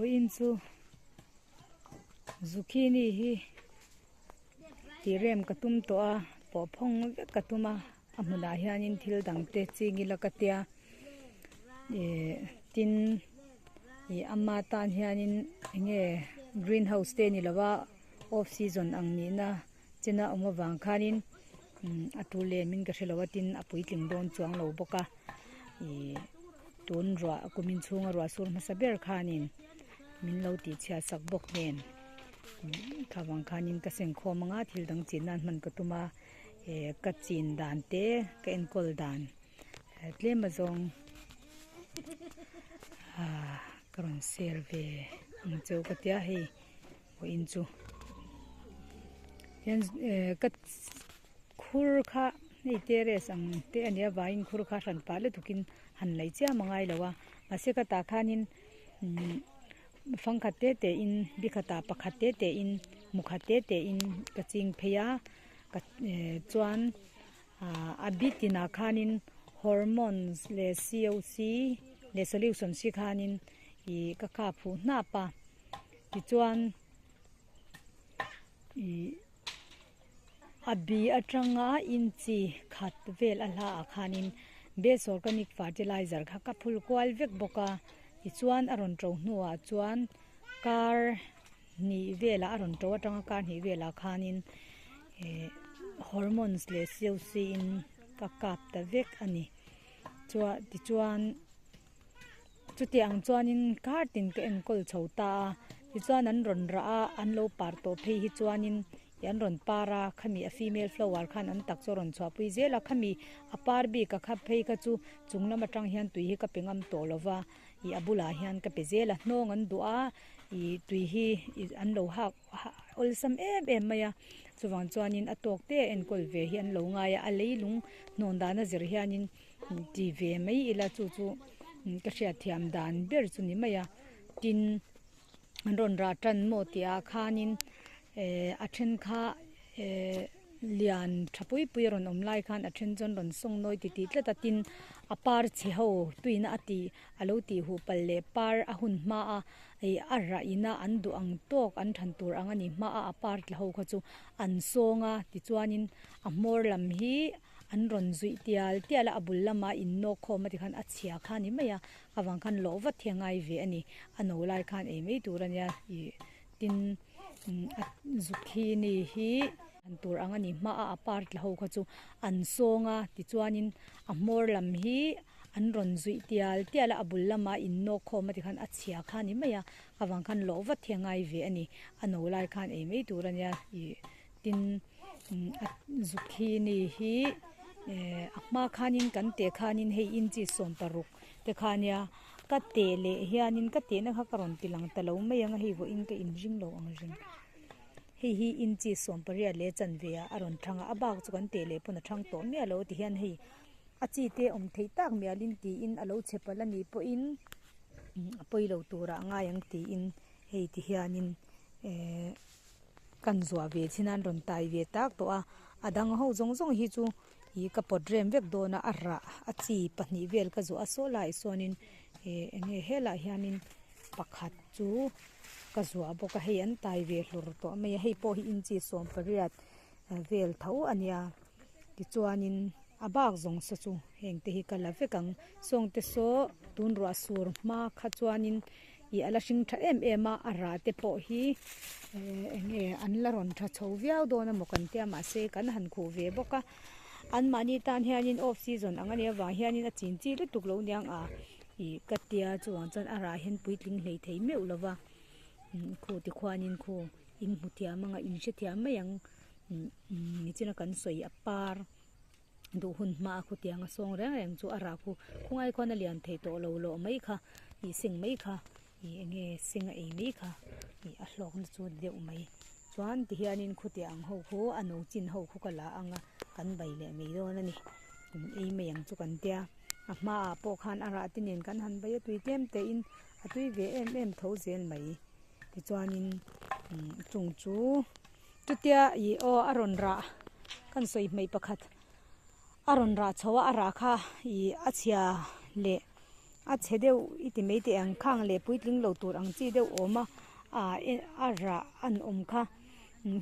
Vawiin chu zucchini hi tih rem ka tum tawh a pawh phawng vek ka tum a a hmunah hianin thil dang te ching ila ka tia ihh tin ih ama tan hianin eng nge green house te ni lova off season ang nihna chena awm avang khanin a tul lem in ka hrelo a tin a puitling dawn chuang lo bawk a ih tun ruah kumin chhunga ruah sur hmasa ber khanin min lo tih chhiat sak bawk nen kha vang khanin ka sengkhawm anga thil dang chin nan hman ka tum a eh ka chin dan te ka enkawl dan tlem azawng ah ka rawn share ve ang cheu ka tia hei. Vawiin chu hian eh ka khur kha hei terrace ang te a nia vaiin khur kha hran pah lutukin han laih chiam a ngai lo a mahse ka tah khanin umm fangkhat te te in bikhatah pakhat te te in mukhat te te in ka ching phei a ka eh chuan ah a bi tinah khanin hormones leh c o c leh solution si khanin ih ka kap huh hnap a. Tichuan ih a bi atanga inchi khat vel a hla ah khanin best organic fertilizer kha ka phul kual vek bawk a tichuan a rawn to hnuah chuan kar hnih velah a rawn to atanga kar hnih velah khanin eh hormones leh c o c in ka kap ta vek a ni chuan tichuan. Chutiang chuanin kar tin ka enkawl chho ta a, tichuan an rawn rah a, an lo par tawh phei hi chuanin ih an rawn par a, khami a female flower khan an tak chu a rawn chhuahpui zel a, khami a par bik a kha phei kha chu chung lam atang hian tui hi ka pe ngam tawh lo va, ih a bulah hian ka pe zel a, hnawng an duh a, ih tui hi ih an lo hak awlsam em em mai a, chuvang chuanin a tawk te a enkawl ve hi an lo ngai a, a leilung hnawn dan a zir hianin. Ti ve mai ila chu chu ka hriatthiam dan ber chu ni mai a tin an rawn rah tan maw tih ah khanin eh a then kha eh lian tha pui pui a rawn awm lai khan a then chu an rawn sawng nawi ti tih tlat a tin a par chhe ho tuina a tih a lo tih huh palh leh par a hun hma a ih a rah ina an duh ang tawk an than tur ang a ni hma a a par tla ho kha chu an sawng a tichuanin a hmawr lam hi. An rawn zuih tial tial a, a bul lama in nawk khawm a tikhan a chhia kha a ni mai a, avang khan lawh vat hi a ngai ve a ni, a no lai khan ei mai tur a nia ih tin a zucchini hi han tur ang a ni hma a a par tla ho kha chu an sawng a tichuanin a hmawr lam hi an rawn zuih tial tial a, a bul lama in nawk khawm a tikhan a chhia kha a ni mai a, avang khan lawh vat hi a ngai ve a ni, a no lai khan ei mai tur a nia ih tin. A zucchini hi eh a hma khanin kan teh khanin hei inchi 16 te kha nia ka teh leh hianin ka tehna kha ka rawn ti lang ta lo mai ang a hei vawiin ka inring lo ang ring hei hi inchi 18 leh chanve ah a rawn thang a a bak chu kan teh leh pawn a thang tawh miah lo ti hian hei a chi te awm theih tak mialin tiin a lo chhe palh a nih pawhin a pawi lo turah a ngai ang tiin hei ti hianin eh. Kan zuah ve chin a an rawn tai ve tak tawh a, a dang ho zawng zawng hi chu ih ka pawt rem vek dawn a, a rah a chi pahnih vel ka zuah a saw laiah sawnin ih eng nge helaiah hianin pakhat chu ka zuah bawk a, hei an tai ve hlur tawh mai a, hei pawh hi inchi 18 vel tho a nia tichuanin a bak zawng saw chu heng te hi ka la vek ang sawngte saw tun ruah sur hma kha chuanin. Ih a la hring tha em em a, a rah te pawh hi eh eng nge an la rawn tha chho viau dawn a maw kan tia mahse kan han khuh ve bawk a anmahni tan hianin off season ang a nih avang hianin a chin chi lutuk lo niang a ih ka tia chuvang chuan a rah hian puitling hlei thei meuh lo va khu tikhuanin khu in hmu thiam anga in hrethiam mai ang nichina kan sawi a par. Duh hun hma a khutiang a sawng reng reng chu a rah khu khawngai khuan a lian thei tawh lo lawh mai kha ih seng mai kha ih eng nge seng a ei mai kha ih a hlawkna chu a ni deuh mai chuan ti hianin khutiang ang ho khu a no chin ho khu ka la ang a kan bai leh mai dawn a ni ei mai ang chu kan tia a hmaah pawh khan a rah te nen kan han bai a tui tlem te in a tui ve em em tho zel mai tichuanin chung chu. Chutia ih aw a rawn rah kan sawi hmei pakhat a rawn rah chho a a rah kha ih a chhia leh a chhe deuh i ti mai teh ang khang leh puitling lo tur ang chi deuh awm a ah a rah an awm kha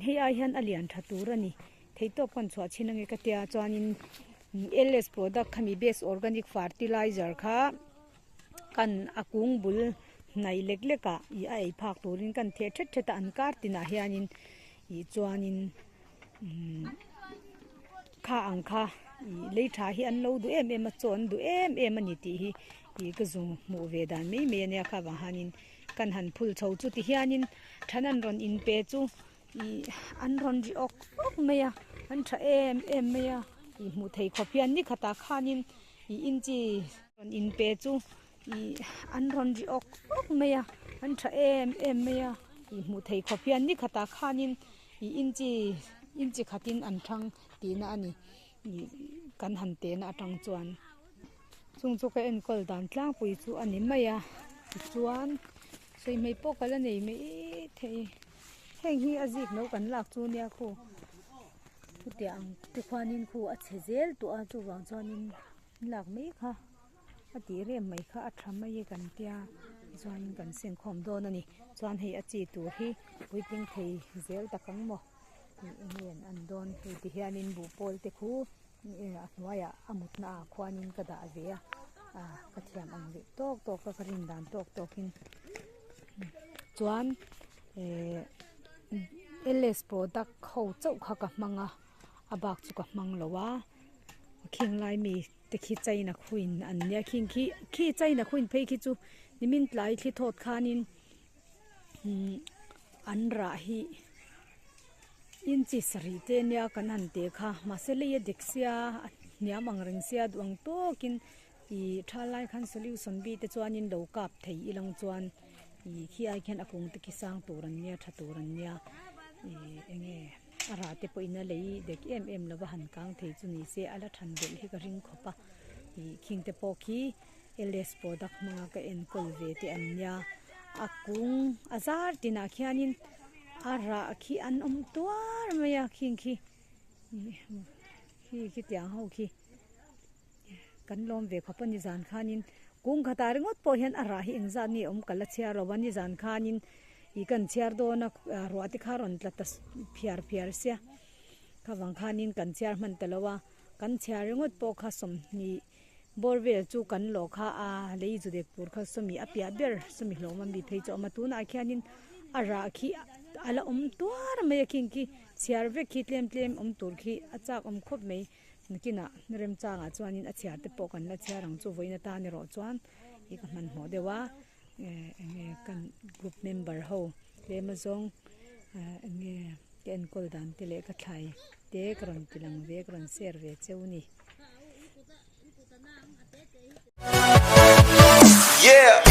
hei ai hian a lian tha tur a ni theihtawp kan chhuah chhin ange ka tia chuanin ls product khami best organic fertilizer kha kan a kung bul hnaih lek lek ah ih a ei phak turin kan theh thet thet a an kar tinah hianin ih chuanin umm kha ang kha ih lei tha hi an lo duh em em a chaw an duh em em a ni tih hi ih ka zu hmuh ve dan mai mai a nia kha vang hianin kan han phul chho chu ti hianin then an rawn in pe chu ih an rawn ri awk awk mai a an tha em em mai a ih hmuh theih khawp hian ni khatah khanin ih inchi rawn in pe chu ih an rawn ri awk awk mai a an tha em em mai a ih hmuh theih khawp hian ni khatah khanin ih inchi inchi khatin an thang tihna a ni ih kan han tehna atang chuan chung chu ka enkawl dan tlangpui chu a ni mai a tichuan sawi hmei pawh ka la nei mai thei heng hi a zik no kan lak chu nia khu chutiang ang te khuanin khu a chhe zel tawh a chuvang chuanin lak mai kha a tih rem mai kha a tha mai e kan tia tichuanin kan sengkhawm dawn a ni chuan hei a chi tur hi puitling thei zel tak ang maw ih eng nge an dawn hei ti hianin buhpawl te khu a hnuaiah a mutna ah khuanin ka dah ve a ah ka thiam ang leh tawk tawk a ka rin dan tawk tawkin chuan eh ls product ho chauh kha ka hmang a a bak chu ka hmang lo a khing lai mi te khi china khuin an nia khing khi khi china khuin phei khi chu nimin tlai thli thawt khanin umm an rah hi inchi sarih te nia kan han teh kha mahse lei a dik sia a hniam ang reng sia duh ang tawkin ih tha lai khan solution bi te chuanin lo kap thei ilang chuan ih khi ai khian a kung te khi sang tur an nia tha tur an nia ih eng nge a rah te pawhin a lei dek em em lova han kang thei chu ni se a la than belh hi ka ring khawp a ih khing te pawh khi ls product hmanga ka enkawl ve te an nia a kung a zar tinah khianin a rah khi an awm tuar mai a khing khi khi khitiang ho khi kan lawm ve khawp a ni zan khanin kung khatah ringawt pawh hian a rah hi engzat nge awm ka la chhiar lo a ni zan khanin ih kan chhiar dawn a ruah te kha rawn tla ta phiar phiar sia kha vang khanin kan chhiar hman ta lo a kan chhiar ringawt pawh kha 20 bawr vel chu kan lawh kha a lei zu dek tur kha sawmi a piah ber sawmi hlawm a mi phei chu a awm a tunah khianin a rah khi a la awm tuar mai a khing khi chhiar vek khi tlem tlem awm tur khi a chak awm khawp mai. Nakinah remchangah chuanin a chhiar te pawh kan la chhiar ang chu vawiin atan erawh chuan ih ka hmanhmawh deuh a eh eng nge kan group member ho tlem azawng ah eng nge ka enkawl dan te leh ka thlai te ka rawn ti lang ve ka rawn share ve cheu a ni. Yeah.